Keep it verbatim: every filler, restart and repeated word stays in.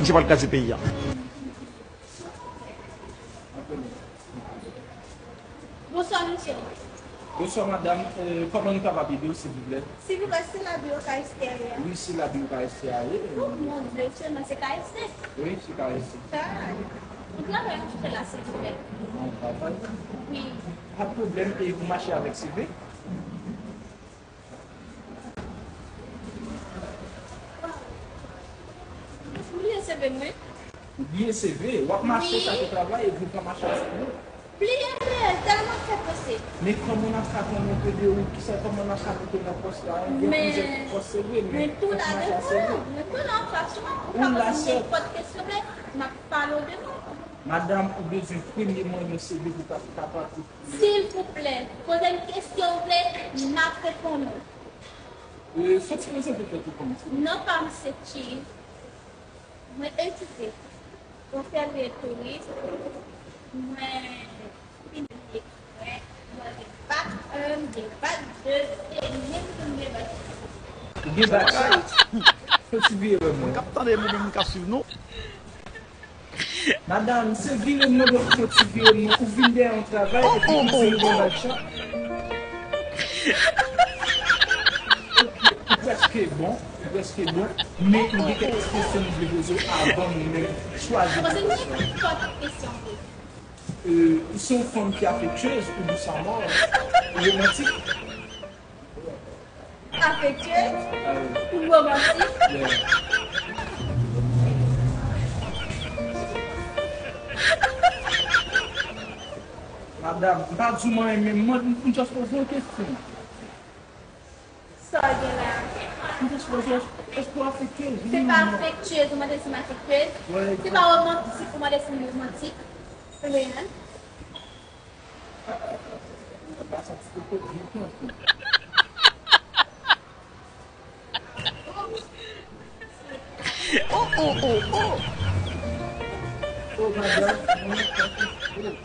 Misye pral kraze peyi a. Bonswa, mesye. Bonswa, madanm. Euh, kòman nou kapab ede w, silvouplè? Silvouplè, se la biro K S T a ye? Wi, se la biro K S T a ye. Oh, mon Dieu, sèlman se K S T. Wi, se K S T. Kay. Ou travay ou fè la, silvouplè? Mwen travay. Wi. Pa pwoblèm, e ou mache avèk C V? Ou bliye C V mwen? Ou bliye C V? W ap mache chache travay epi ou pa mache ak C V? Bliye l, tèlman fè prese. Men kòman n ap ka konnen ke de ou, kisa, kòman n ap ka mete nan pòs la? Gen plizyè pòs C V, men fòk mache ak C V. Mwen tou la devan, mwen tou la anfas ou. Ou ka poze m nenpòt kesyon, men m ap pale w de mwen. Madanm, ou bezwen premyèman yon C V pou w ka kapab Silvouplè, poze m kesyon w vle, m ap reponn ou. Soti prezante tèt ou kòmanse. Non pa m se Cheese. Mwen etidye. Mwen fè touris. Mwen fini lekòl. Mwen gen bak en, gen bak de, se menm jan m gen bak. Ou gen bak sa? Soti vire wè mwen. Mwen k ap tande, mwen menm m ka swiv nou. Madanm, se vire m nan, donk mwen ti vire m nan. Ou vin dèyè yon travay epi ou di m gen lajan. Ou prèske bon, ou prèske bon, men m gen kèk ti kesyon m vle poze w avan nou menm chwazi yon pòs la. Poze m nenpòt kesyon. Ou se yon fanm ki afektyez, ou dous amò, ou romantik? Afektyez, ou romantik. Madanm, m pa di w mwen renmen, m just poze yon kesyon. Sa w gen la? M just poze, èske w afektyez? Se pa afektyez, ou mande si m afektyez. Se pa romantik, ou mande si m romantik. Ebyen, Oh, oh, oh, oh! Oh, madanm, mwen,